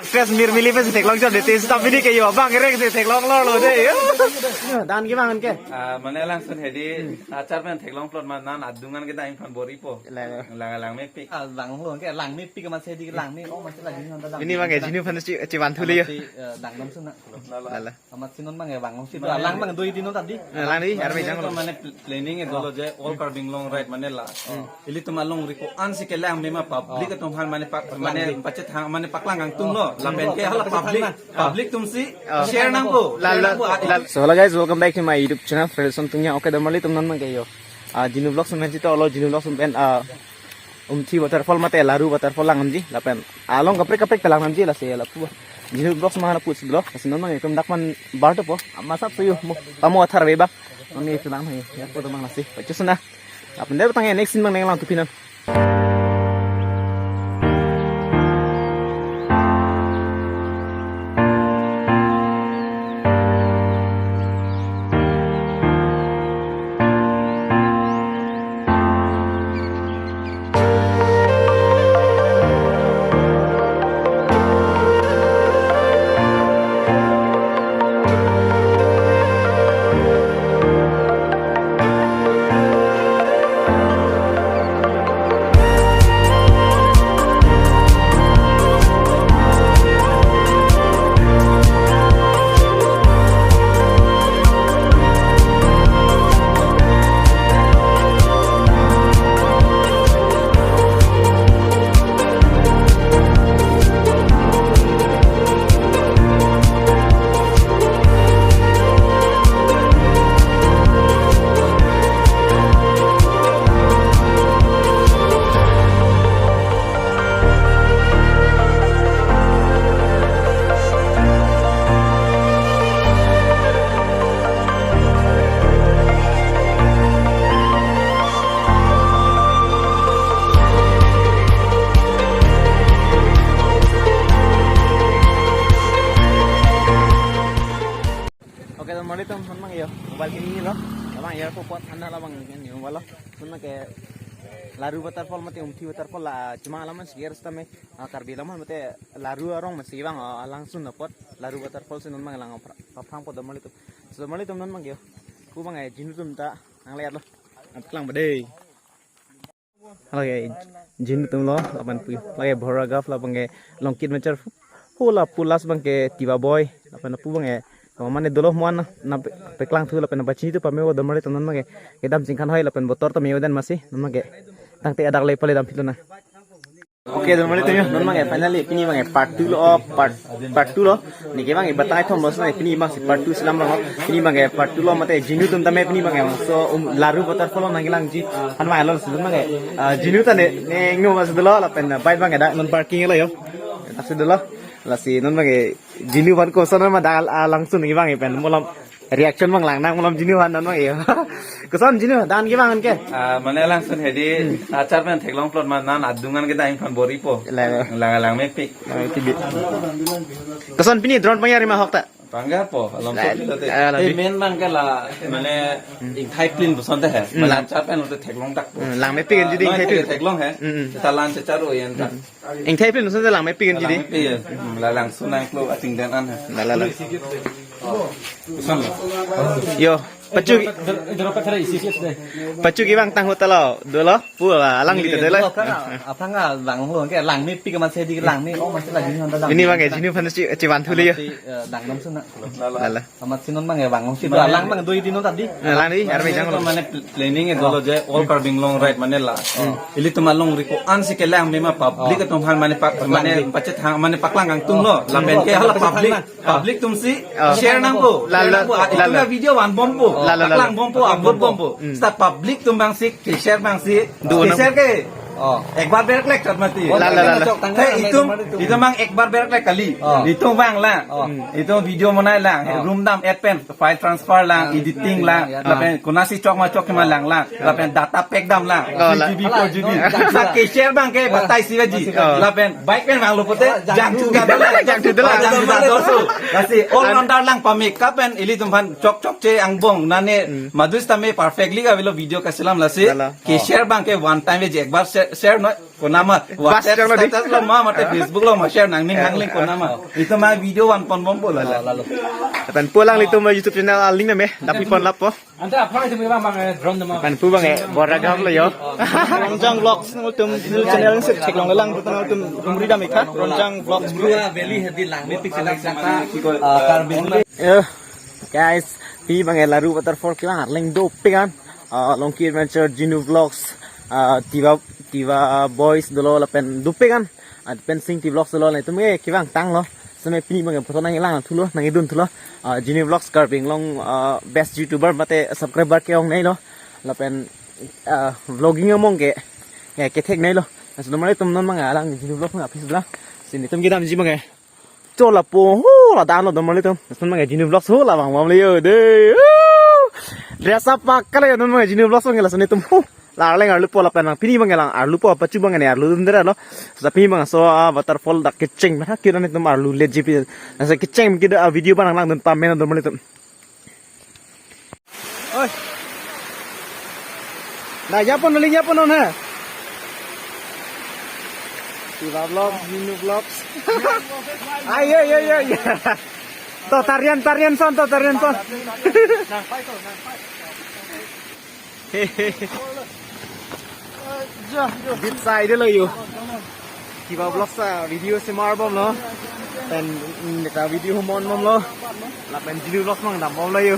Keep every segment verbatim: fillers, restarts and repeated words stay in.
Fresh mir mili pen theklong chot de, taste ta pini ke yo bang rek de theklong lo lo de. Dan ke bang ke. Ah, mane langsun hedi, achar pen theklong plot man nan adungan ke dang phan bor-ipo. La. Lang lang mepik. Ah, lang lo ke, lang mepik ma se di lang me, oh, ma se lagi non ta lang. Pini bang ke jinu phan si chivan thu le yo. Si, eh, dang nam sun na. La la. Amat si non bang ke bang si lang bang doi di non tadi. Eh, lang di, arme jang lo. Mane pl-, planning e dolo je, all Karbi Anglong ride mane la. Ilitum alongri ko-an si kelang mema public atum han mane pak, mane pachethang, mane paklang kangtung lo. Lapen ke hala public, public atum si share nangpo. La, la, share nangpo. La. So hello guys, welcome back to my YouTube channel, Fredson Tungnya. Okay, damali atum non bang ke yo. Ah, Jinu Vlogs pen chito lo, Jinu Vlogs pen, ah, Umthi waterfall mate Laru waterfall lang namji, lapen along kaprek kaprek ta lang namji, lasi lapu Jinu Vlogs ma lapu si vlog, lasi non bang itum dak man bar to po, masap suyu mo, tamo athar be bang, non ni itum lang hai, ya po to bang lasi, pachusna, lapen der tang next scene bang neng lang tu pinon. Okay, damali atum non bang yo, mobile kini lo, labang airport pot thana labang ni mobile lo, non ke Laru waterfall mate Umthi waterfall la, chima laman si gear sitame, ah, Karbi laman mate Laru arong masi bang, ah, langsun apot Laru waterfall si non bang lang aphrang aphrang po damali atum. So damali atum non bang yo, ku bang eh Jinu atum ta nang lihat lo, aplang bade. Lake Jinu atum lo, lapen pu, lake Bhora Gap, lapen ke Longkit Machar, pu lapu last bang ke Tiwa Boy, lapen pu bang ke, mane dolo muan na, na pe-, peklang thu, lapen bachini tu pame-o damali atum non bang ke, kedam chingkan hoi, lapen botor ta me-o den masi, non bang ke, tangte adak le pale dam philo na. Okay, damali atum yo, non bang ke, finally, pini bang ke, part two lo, oh, part Part two lo, neke bang ke batai thom lo sina, pini bang si part two si lam lo, pini bang ke part two lo mate Jinu atum tame pini bang ke so, um, Laru waterfall lo nangkelangji, han bang lo si bang ke, ah, Jinu ta ne, ne ingno mas dolo lapen, ah, bike bang ke dak non parking lo yo, taksi dolo, lasi non bang ke Jinu aphan koson ma dak, ah, langsun ke bang ke pen, mo lam reaction bang lang nang mo lam Jinu aphan non bang ke. Koson Jinu, dan ke bang ke? Ah, mane langsun hedi, achar pen theklong plot man nan adungan ke dang phan bor-ipo. La. Lang lang mepik. Lang mepik. Koson pini drone pangya rima hok ta? Pangya po, alam La, so pilo te. Ah, la Eh, di. Main bang ke la, mane ingthai plin puson te he. Hmm. Mane achar pen lo te theklong dak po. Hmm, lang mepik kan jadi No, ingthai ingthai plin. Theklong he. Hmm, hmm. Kita lan secara yen ta. Hmm. Ingthai plin puson te lang mepik kan jadi. Lang mepik ya. Hmm, la langsun nangklo ating dan an he. La, la, la. Puson lo. Yo, pachu. Dor-, dor-, dor-, pachu ke bang tang hotel lo, dolo, pu, alang di hotel lo. Aphrang lang lo ke lang mepik ma se di lang me, oh, ma se lagi ni honda. Ini bang ke Jinu aphan si chivan thu le yo. Si, eh, dang nam sun na. La, la. Amat si non bang ya bang si alang bang doi di non tadi. Eh, lang di, arme jang lo. Mane pl-, planning e dolo je, all Karbi Anglong ride mane la. Ilitum alongri ko-an si kelang mema public atum han mane pak, mane pachethang, mane paklang kangtung lo. Lapen ke hala public, public atum si share nangpo. La, la, share nangpo. La, la. Itum la video vanbompo. La, la, la, la. Paklangbompo, uploadbompo. Hmm. Seta public atum bang si, ke share bang si. Do ke nang- share ke. Oh. Ekbar berak lek chat mati. La, la, la, la. Te itum, itum bang ekbar berak lek kali. Oh. Itum bang lang. Oh. Itum video monai lang. Oh. Room dam, ad pen, file transfer lang, editing lang. Lapen konasi chok ma chok ma lang lang. Lapen data pack dam lang. Oh, la. Three G B, four G B. Sa ke share bang ke batai si baji. Oh. Lapen bike pen bang lo pote, jang chu ga dam lang. Jang chu dam lang. Jang chu ga dam lang. Lasi all rounder lang pamik. Kapen ilitum aphan chok chokche angbong nane madus tame perfectly ka velo video kaselam lasi. La, la. Ke share bang ke one time je ekbar share, Share noi, konama. WhatsApp channel di. Status lo ma, mate Facebook lo ma, share nangning nangling konama. Itum ma video vanponbom bola la. Lalu. Lapen pulang itum YouTube channel a link name, dapi pon lapo. Anta apa itu memang bang, eh, drone teman. Lapen pu bang, eh, Boragam lo yo. Ronjang Vlogs nangtum channel si check long lelang, pu nangtum rumri dam ikha, Ronjang Vlogs. Bro, ah, beli hadi lang, metik silang sata, ah, Karbi. Eh, guys, pini bang, eh, Laru Waterfall kevang arleng dopik an. Ah, Longki Adventure, Genu Vlogs, ah, Tiwa, Tiwa Boys dolo lapen dopik an. Ah, Pensing T Vlogs dolo, nangtum ke kevang tanglo. Seme pini bang photo nangkelang thulo, nangkedun thulo. Ah, Genu Vlogs Karbi Anglong, ah, best YouTuber mate subscriber ke-ong neilo. Lapen, ah, vlogging among ke, ya, kethek neilo. Laso nomor itum non bang alang Genu Vlogs nang apis bla. Si nelitum kedamji bang ke. Cho lapu, hu, ladak lo nomor itum. Lason bang Genu Vlogs hu, labang bom le yo, de. Hu. Dress up pakka le yo nomor Genu Vlogs bang lason itum. Hu. La arleng arlupo lapen bang pini bang lang arlupo pachu bang ne arludun dera lo. Sa pini bang so, ah, waterfall dak kecheng bang kira nelitum arlu le G P. Nasa kecheng kida, ah, video bang langdun pame nomor itum. Oi. Nah, yapon, link yapon non ha. Tiwa Vlogs, Genu Vlogs. Ai, ai, ai, ai. To tarian, tarian son, to tarian son. Bit side lo yo. Tiwa Vlogs a video semar bomlo. Pen, mm, ta video humon bomlo. Lapen Genu Vlogs mang dam bomlo yo.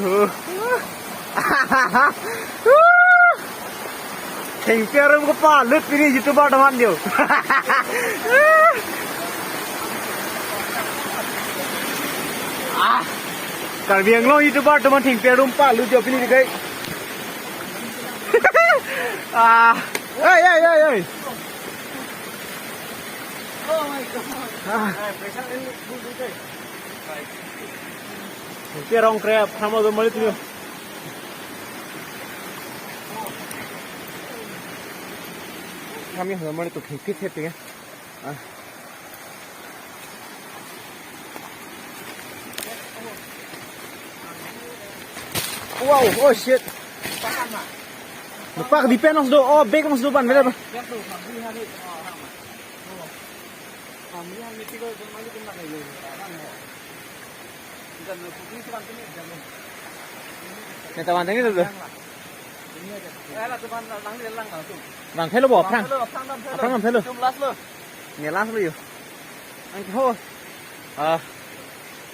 Thengpi arum ko palut pini YouTuber teman yo. Ah. Karbi Anglong YouTuber teman thengpi arum palut yo pini dikai. Ah. Oi, oi, oi, oi. Ah. Thengpi arong kre aphrang ma do mali tu. Kami hal mali tu thengpi thep ya. Ah. Wow, oh shit. Nupak dipen ongsi do, oh, bag ongsi do ban, beda ban. Neta ban tengin tu. Bang thelo bo, aphrang. Aphrang thelo. Ne last lo yo. Ang ho. Ah.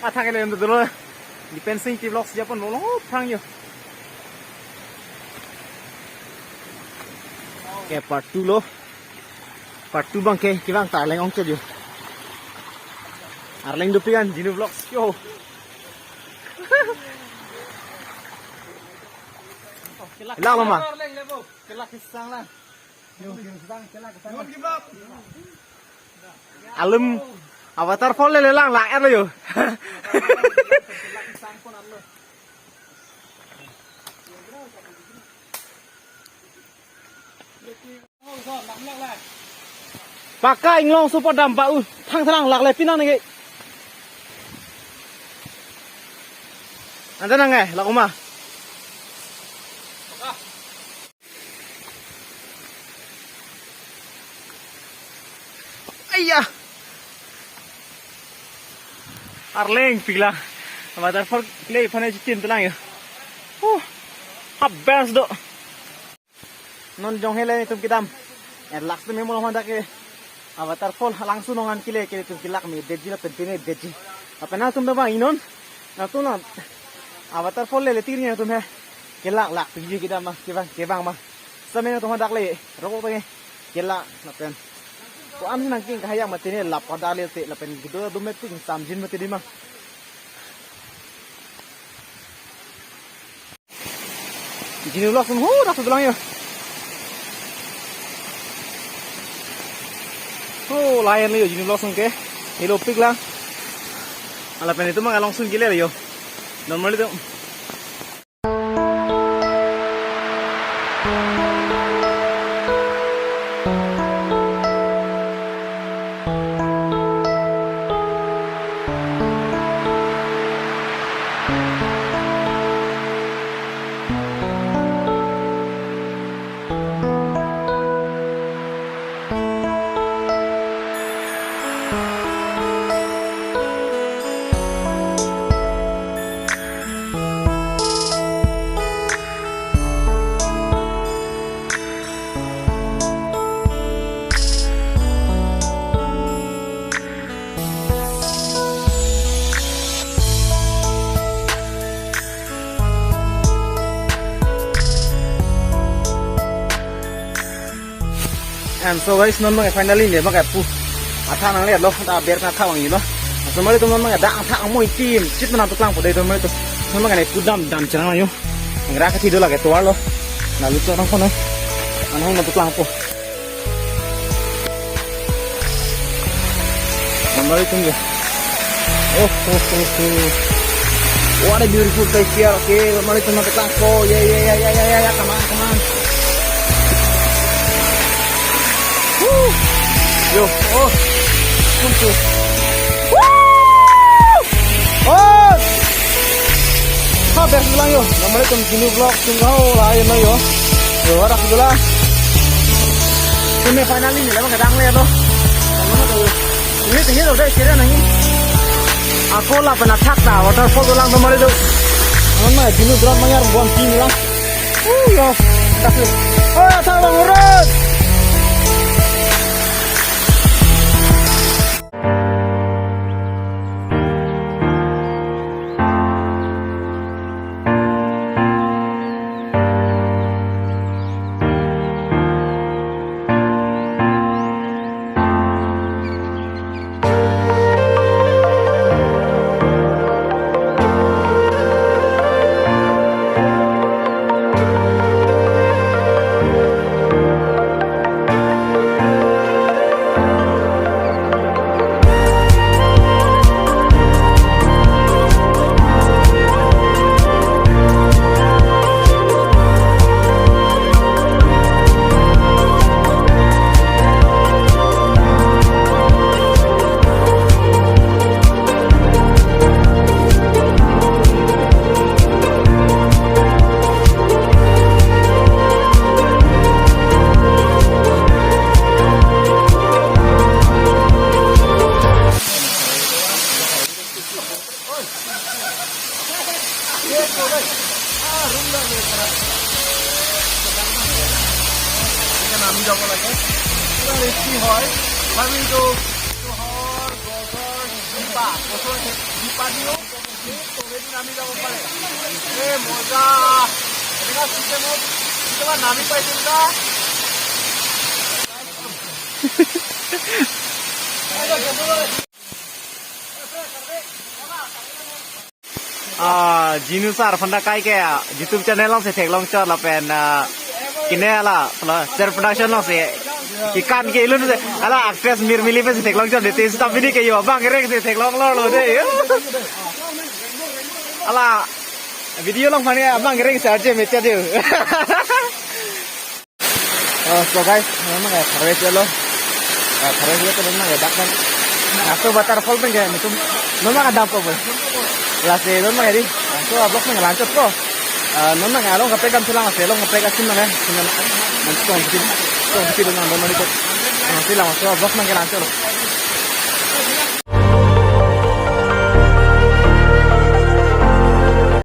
Athak ele em dolo. Di Pensing T Vlogs japon lo, aphrang yo. Ke part two lo. Part two bang ke, kevang ta arleng ongchot yo. Arleng dopik an, Genu Vlogs yo. Lang lo ma. Alum a waterfall le lang lang er lo yo. Pakka inglong super dam ba u thang thang lak le pinang neke. Anta nang eh, lak uma. Aiya. Arleng pik lang. Waterfall le phane chitin telang yo. Huh. Hap bens do. Non jong hele itum kedam. Er lak seme mo lahan dak ke. A waterfall halangsu nongan kile kile itum kelak me detji lapen pine detji. Lapen nangtum da bang inon. Nangtum na. A waterfall le le tir nangtum he. Kelak lak piji kedam ma kevang kevang ma. Seme nangtum dak le. Rokok tenge. Kelak lapen. Ko-an nangking kahayang mati ne lap pada le te lapen gido do me ping samjin mati di ma. Genu Vlogs ho dak sebelang yo. Oh, layan yo Genu Vlogs ke. Helo pik lang. Ala pen itum mang along sun kile yo. Normal itum. And so guys, non abang finally ne abang pu athak nangle lo, ta ber na athak vangji lo. So mari tum non abang dak athak angmo itim chit mana tu klangpo dei, tum mari tum non abang ne pu dam dam chang yo. Ngra ka thi do lake tovar lo. Na lu chok nang kono. Anong na tu klangpo. Mari tum yo. Oh, oh, oh, oh. What a beautiful place here. Okay, mari tum na tu klangpo. Yeah, yeah, yeah, yeah, yeah, yeah, yeah. Come on, come on. Woo! Yo, oh. Kuntu. Woo! Oh! Ha, best bilang yo. Namanya tum Jinu vlog tum kau lah yo, no yo. Yo, ada aku lah. Tum finally ne abang kedang le lo. Ini tinggi lo deh, kira nahi. Ako la pernah thak ta waterfall dolang tum mari tu. Ano na Jinu drone mayar buang ting lah. Uh, yo. Kasih. Oh, ya, salah urut. নামি যাব লাগে। পুৰা ৰেচি হয়। ভাবিছো চহৰ, গজৰ, দীপা, ওচৰত দীপা দিও, সেই তলেদি নামি যাব পাৰে। এ মজা। এনেকা চিষ্টেমত কেতিয়াবা নামি পাইছিল না? Ah, Jinu sir, aphan ta kaike, ah, YouTube channel along si theklong chot lapen, ah, kine hala, hala, Ser Production along si, kekan ke ilun si, hala, actress Mirmili pen si theklong chot dei, te sita bini ke yo, abang kereng si theklong lo lo dei. Hala, video along aphan ke abang kereng si arje me chat yo. Oh, so guys, non abang ke tharve chelo. Ah, tharve chelo to non abang ke dak pen. Laso waterfall pen ke, netum non abang ke dampo bos. Lasi non abang ke dei. Laso vlog pen ke la-anchot ko. Ah, non abang ke along kaprek damthulang, lasi along kaprek asim abang ke. Asim abang ke. Nanti tong bikin, tong bikin non abang ke. Nanti laso vlog pen ke la-anchot lo.